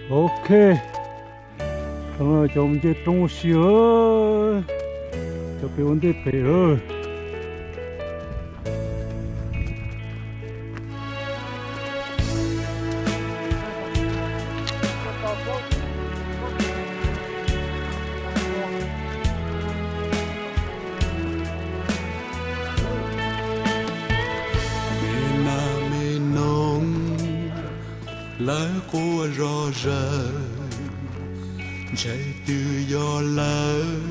Ok, cov mus nce roob ua si, cov pem ua ntej pem. Me nas me noog lawv quaj zog zaws, ntshe twb yog lawv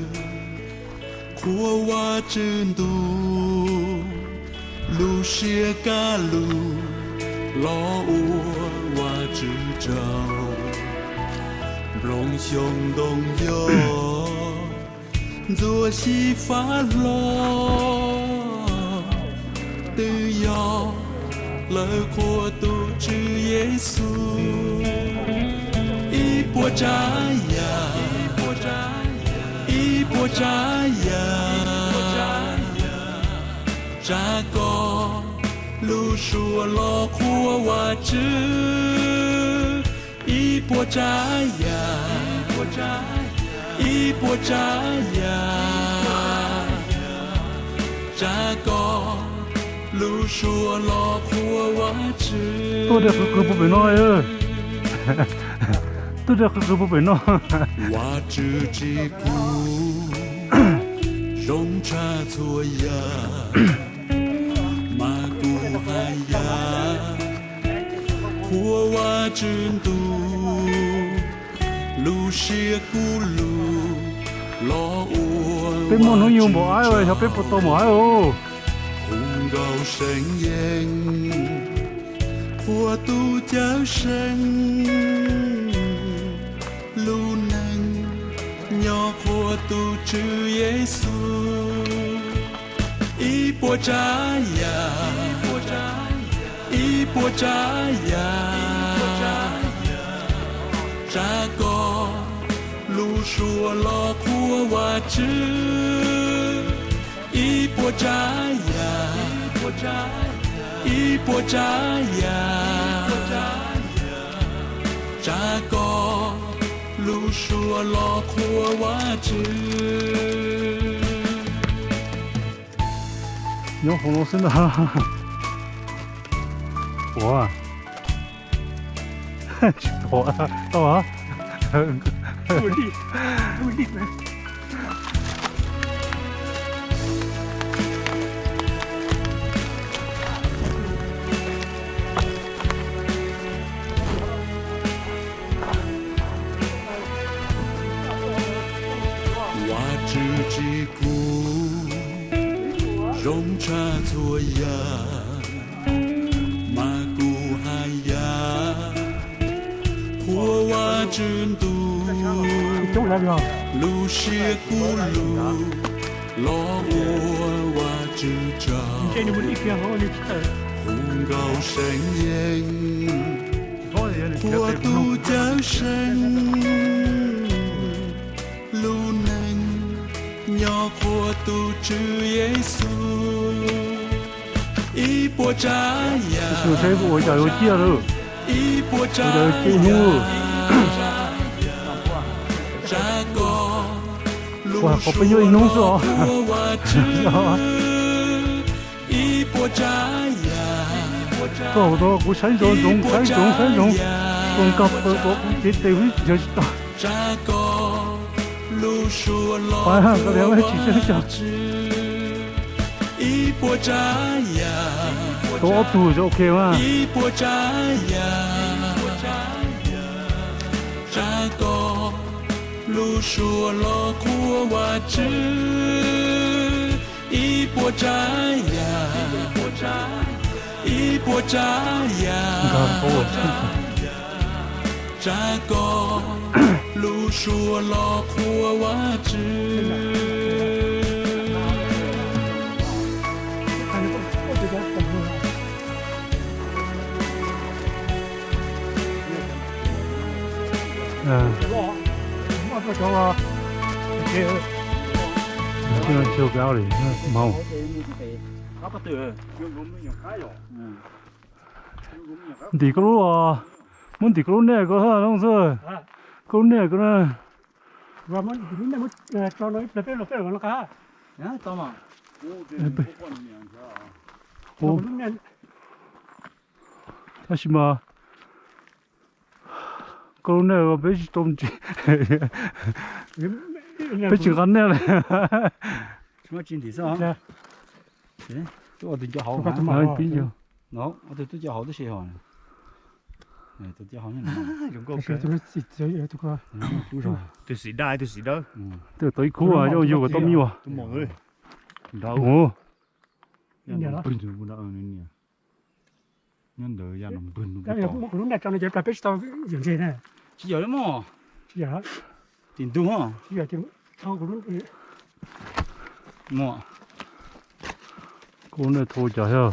qhuas Vajtswv ntuj, lub siab kaj lug los ua Vajtswv tsaug. Nplooj xyoob ntoo yog ntxuav xyiv fab hlo, twb yog lawv qhuas tus Tswv Yexus. Ib puas tsav yam, ib puas tsav yam, tsav koj lub suab los qhuas Vajtswv. Ib puas tsav yam, ib puas tsav yam, tsav koj lub suab los qhuas Vajtswv. Tuaj de qhwv qhwv puag pem no, tuaj de qhwv qhwv puag pem no. Vajtswv tsis kub, zoo tshaj txhua yam, mas kuv hais yam, qhuas Vajtswv ntuj, lub siab kuv lug los ua. Peb muaj hnub nyoog npaum ab, xyov peb puas tau npaum ab os. Hu nkauj seev yees, qhuas tus Cawmseej, lub neej nyob qhuas tus Tswv Yexus. Ib puas tsav yam, ib puas tsav yam, tsav koj lub suab los qhuas Vajtswv. Ib puas tsav yam, ib puas tsav yam, tsav koj lub suab los qhuas Vajtswv. Nyob hauv no xwb ntag. Ua, tsis pom tau. Vajtswv tsis kub, zoo tshaj txhua yam, mas kuv hais yam, qhuas Vajtswv ntuj, lub siab kuv lug los ua Vajtswv tsaug. Hu nkauj seev yees, qhuas tus Cawmseej, lub neej nyob qhuas tus Tswv Yexus. Ib puas tsav yam, ib puas tsav yam, tsav koj lub suab los qhuas Vajtswv. Ib puas tsav yam, tsav koj lub suab los qhuas Vajtswv. Ua, qhov peb nyob ib hnub xwb os. Ib puas tsav yam, koj ua rau kuv saib ntsoov ntsoov, saib ntsoov saib ntsoov, ua nkag plaws kom kuv cev tes wb yawg tsis tau. Tsav koj lub suab los qhuas Vajtswv. Ib puas tsav yam, tau ob tug ok mas. Ib puas tsav yam, tsav koj lub suab los qhuas Vajtswv. Ib puas tsav yam, ib puas tsav yam, tsav koj lub suab los qhuas Vajtswv. Ntim koj lub, Muab ntim koj lub niag ko xwb, koj lub niag ko na. Tab sis mas koj lub niag peb tsis tau ntsis, peb tsis nqa niag li. Tus xim daj tus xim dawb. Twb tau ib khub yog kom tau me nyuam. Nyob ntawd ya no npwg ntu peb tau. Tsis yog li mog. Tim ntug. Koj lub niag thau cas thiab?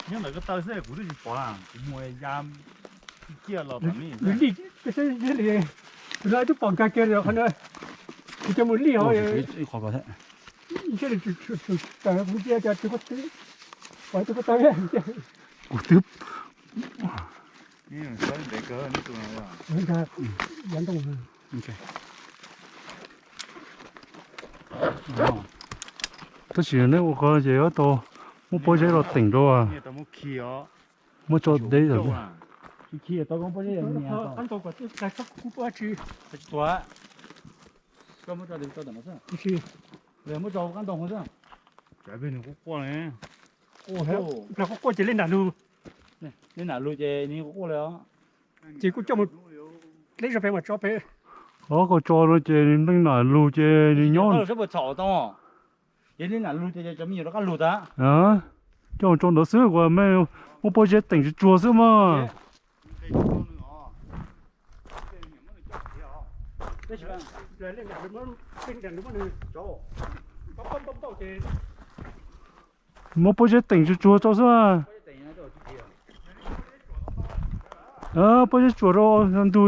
Nyob ntawm ko taw xwb kuv twb tsis pom, kuv mus ya ciaj los tom ne. Li, tus no twb pom nkag kiag qhov no, kuv cov mus li hov. Ntshe li, kuv ntsia cas tus ko taw, pom tus ko taw. Kuv twb, yav ntoo. Tab sis neb ua ko ces yuav tau muab pob zeb los teem rau, muab tso deb. Quaj ces li nram lug, li nram lug ces nws quaj li os. Ces kuj coj mus deb zog pem mas tso pem. Os, koj tso no ces nws leej nram lug ces nws nyob. Sab puas txhaum tau, yog li nram lug ces cov me nyuam rov qab lug tas. Coj mus tso ntawd xwb, kuv muab pob zeb teem tsuag tsuag xwb mas. Muab pob zeb teem tsuag tsuag tso xwb. Pob zeb tsuag rau ntug,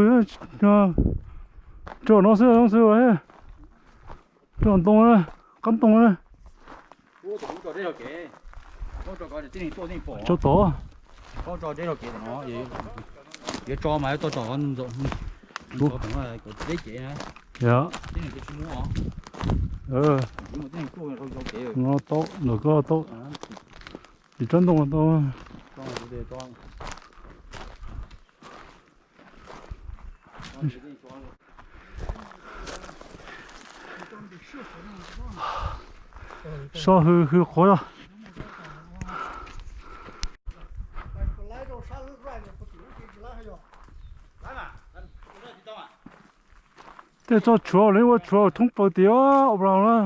rau no xwb, xwb, rau ntoo, qab ntoo. Tso tod. Yuav tso mas yuav tso tom, deb cev na. Tib neeg tsis muab. No tau, ntawm ko tau. Tim tsob ntoo tau. So hws hws qhuav. Tej tso tshuav, lawv ua tshuav thoob plaws tias ua plas na.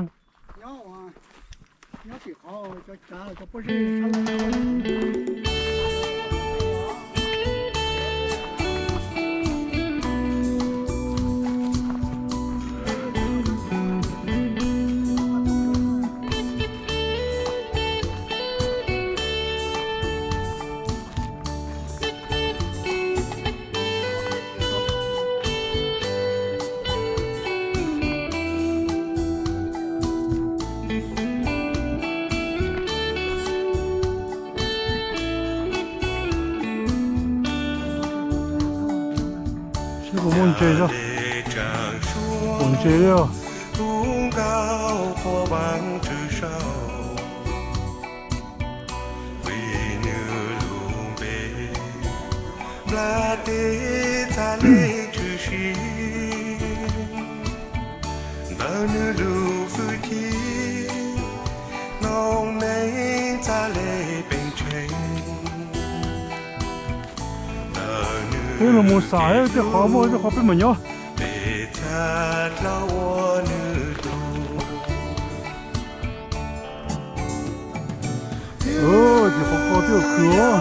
Seb puas muaj ntses, puas ntses li os. Peb los mus xam tej qhov muaj tej qhov peb mam nyob. Ces qhov ko twb khwv os.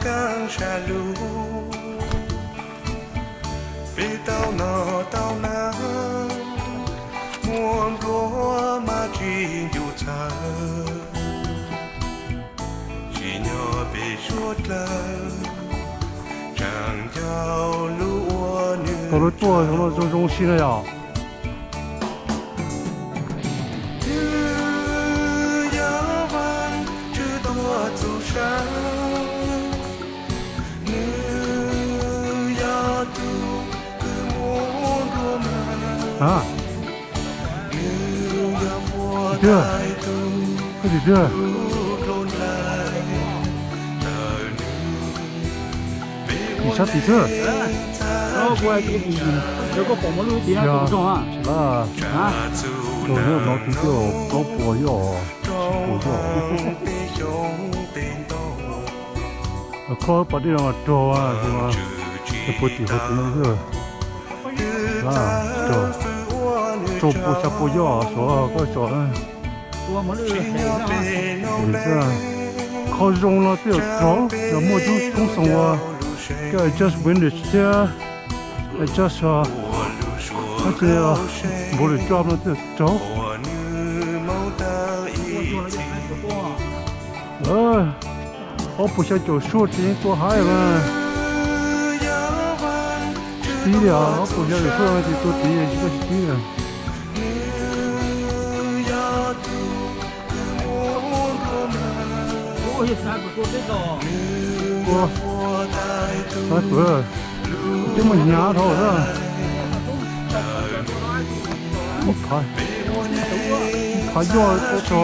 Kaab sab lug, peb tau noj tau hnav, muaj nplua mas tsis ncu txhawv, tsim nyog peb suav dlawg, tsaam ncaug lub ua nws. Tau lub tuaj zoo zoo si na yom. Nws yog Vaajtswv tuaj txug sab, nws yog tug kws muaj nplua mag, nws yog puag tais tug, tug dlua nplai, ntawm nws peb ua sab tim xwb. Tsis pom mov lub tim no, tsis pom mov lub tim no, plaub puas yoj, tsib puas yoj. Khob pas dej no mas rog, puag tim hauv tim no xwb. Rau puas xya puas yoj, suav koj tso. Khob zoo no twb yog rog, yog muaj coob coob xoom ua, koj adjust window thiab adjust, tab sis volume drop no twb yog rog. Ob puas xya caum suaj ces yeej tua haib mas. Tsis tib li os, ob puas xya caum suaj ces tua tib, tsis tib li. Ua, sniper, twb muaj hnyav dhau xwb. Ib phav, ib phav yoj tuaj tso.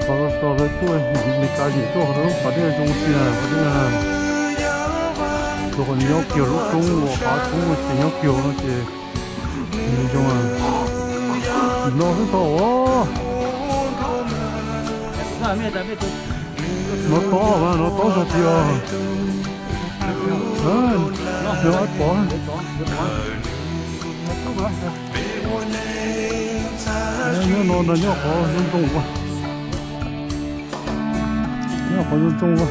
Qhov no lawv tuaj Meskas ces tuaj qhov no lub pas dej zoo si na, pas dej na. Rau qhov nyob kiag lub roob uas qab roob ces nyob kiag no ces zoo no xwb tau os. No tob mas, no tob zog tiag. Nyob pov. Nyob no nyob qhov zoo zoo ua. Nyob qhov zoo zoo ua.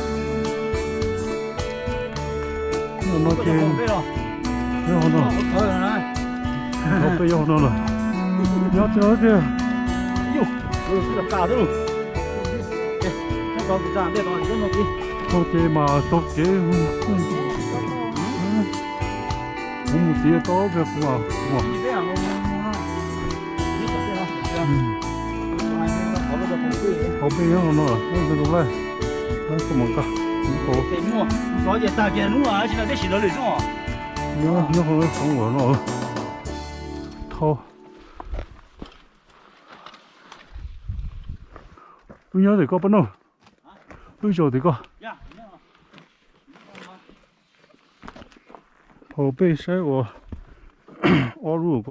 Nyob no ces nyob qhov no. Qhov peb nyob qhov no lawm. Nyob tsis no tiag. Taug ces mas taug kev. Kuv mus txiv tau peb kuv mas, kuv mas. Qhov peb nyob no, nyob no lawm, nyob no lawm, nyob no lawm. Nyob, nyob qhov no, qhov no. Thau. Wb nyob tim koj pab no. Wb zaum tim koj. Hauv peb saib ua ob lub.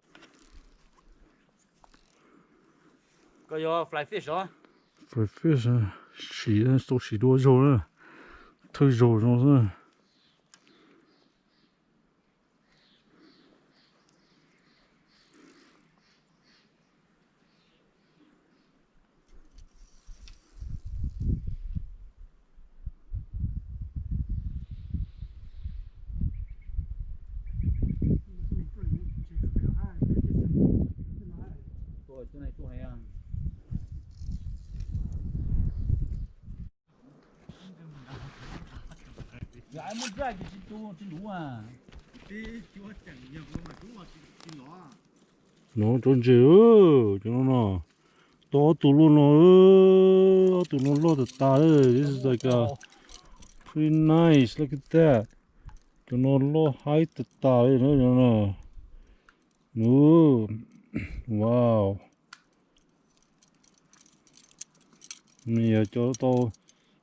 Koj yog fly fish os? Fly fish, siv, tau siv dua zaug na. Thawj zaug zoo xwb. No cov ntses, cov no no. Tau ob tug luaj no, ob tug no loj tas tas. This is like a pretty nice, look at that. Cov no loj haib tas tas li no. Nws Wow. Nws yog cov tau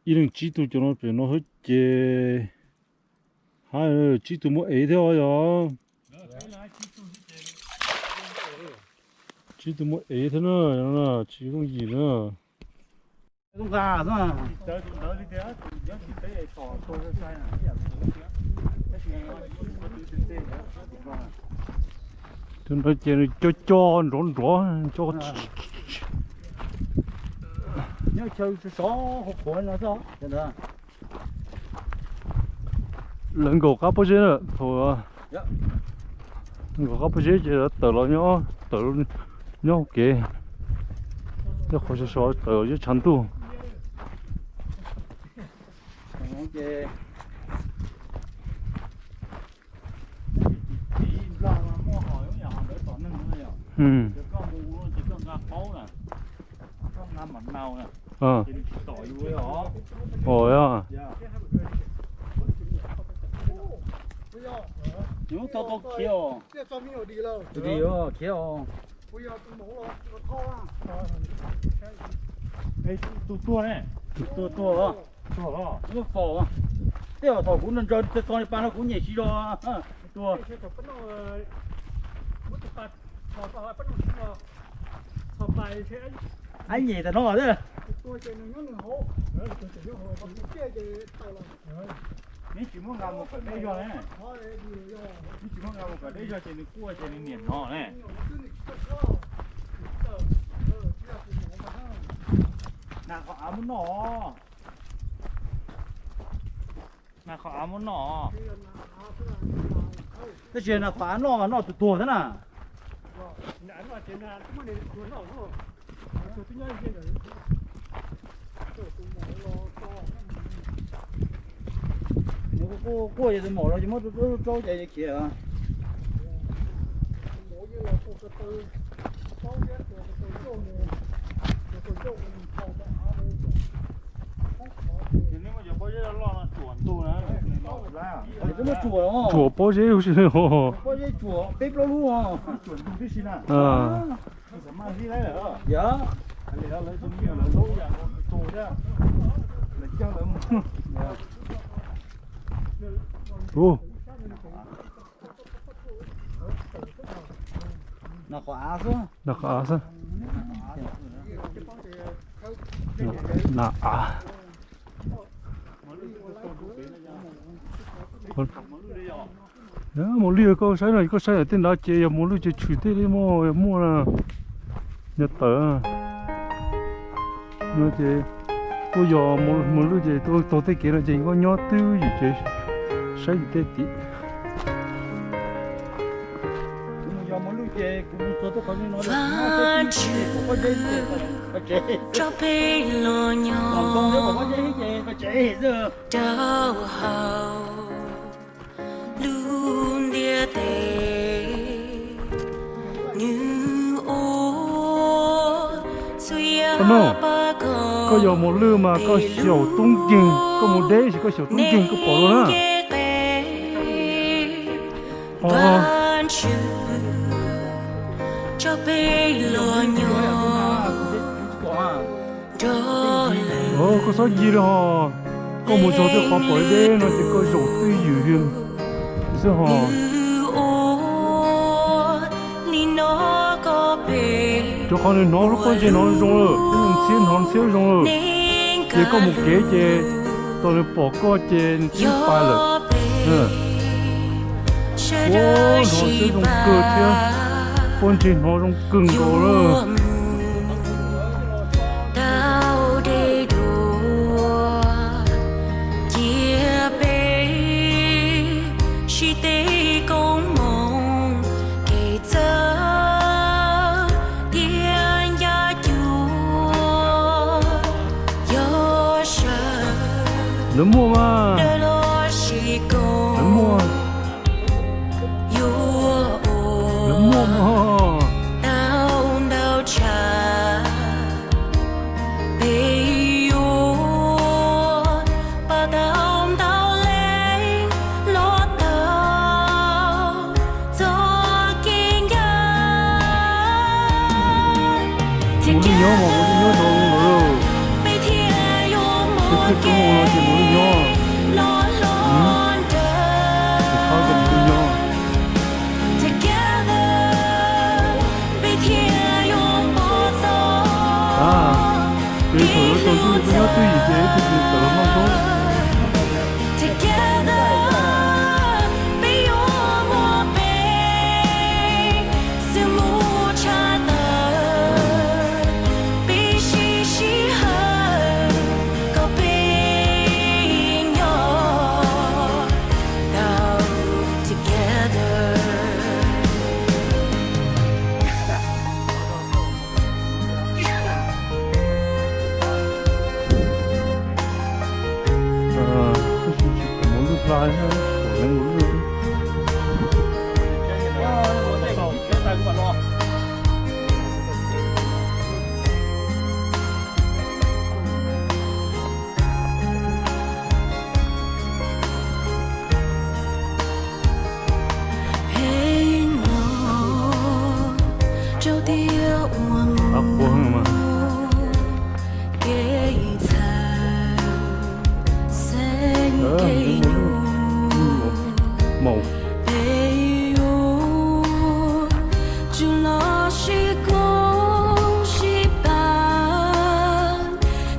ib leeg tsib tug cov no pem no xwb ces hab, tsib tug muaj ev thiab os yog. Tsib tug muaj ev thiab na, tsis yooj yim na. Tus ntawd ces nws cov cov nrov nrov, cov nyob chaw sov sov qhuav qhuav no xwb. Lawv nkaum qab pob zeb na, thaum nkaum qab pob zeb ces lawv tawm los nyob, tawm nyob hauv kev, tej qhov sov sov tawm los nyob tshav ntuj. Ua, tau tau khiav os. Khiav os. Tus tuag ne? Tuag tuag los? Tuag los. Twb faus. Tej zaum thaum kuv nrog nrog txog li pas no kuv nyem tsis zog. Tuag. Ab nyem tas no thiab. Neb tsis muab nqa mus kom deb zog ne. Neb tsis muab nqa mus kom deb zog ces nws quaj ces nws niam hnov ne. Nas qhov av muab noj. Nas qhov av muab noj. Tab sis nas qhov av noj mas noj tus tuag thiab na. Nws quaj quaj ces tus maum los ces muab rau rau ces khiav. Tsuam pob zeb huv si. Pob zeb tsuam peb plaub lub. Nas qhov av xwb. Nas qhov av xwb. Nas av. Mos lwj koj saib no, koj saib tej nrad ces yog mos lwj ces tshwm tej li muaj, yog muaj na. Nyob tawm no ces tuaj yog mos lwj ces tuaj taug tej kev no ces koj nyob twj ywm ces saib yus tej tim. Koj yog mos lwj mas koj xyaum tub nkeeg, koj mus deb sis koj xyaum tub nkeeg koj pom dua na. Koj txhob ncig li ho, koj mus txog tej qhov pom deb no ces koj zaum twj ywm li xwb ho. Rau qhov nws hnov lub pob ntseg hnov zoo lawm, nws ntxhiab hnov ntxhiab zoo lawm, ces koj mus kev ces thaum nws pom koj ces nws twb pais lawm. Hnov ntxhiab zoo kawg thiab, pob ntseg hnov zoo kawg nkaus lawm. Lawv muaj mas, lawv muaj, lawv muaj mas. Mus lub nyob mas mus lub nyob rau lawm. Peb thiaj tub mus los ces mus lub nyob. Tus thab kom mus lub nyob. Ces thaum yuav tau ntuj nyob twj ywm ces ib tug tawm los noj zaub.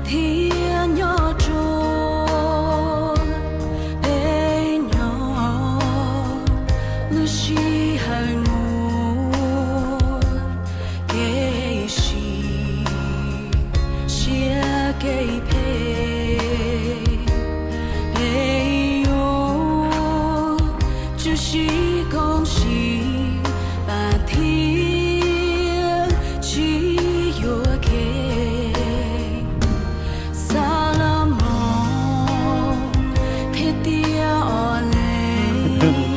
Thiab nyob rau peb nyob lub sij hawm mus kev sim siab kev phem, peb yuav tsum sib koom sib pab thiab tsis yuam kev. Xav los mus qhia tias ob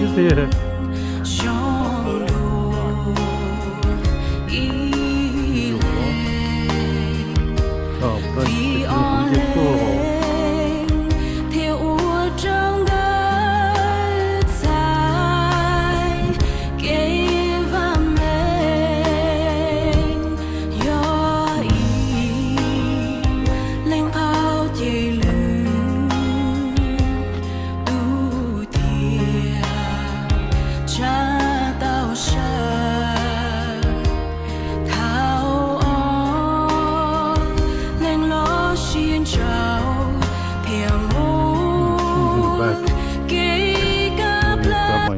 leeg zoo dua ib leeg, vim ob leeg thiaj ua rau nkawd txhais kev vam meej. Yog ib leeg qaug ces lwm tus thiaj tsa tau sawv. Thaum ob leeg los sib ntsib thiaj muaj kev kaj plaws.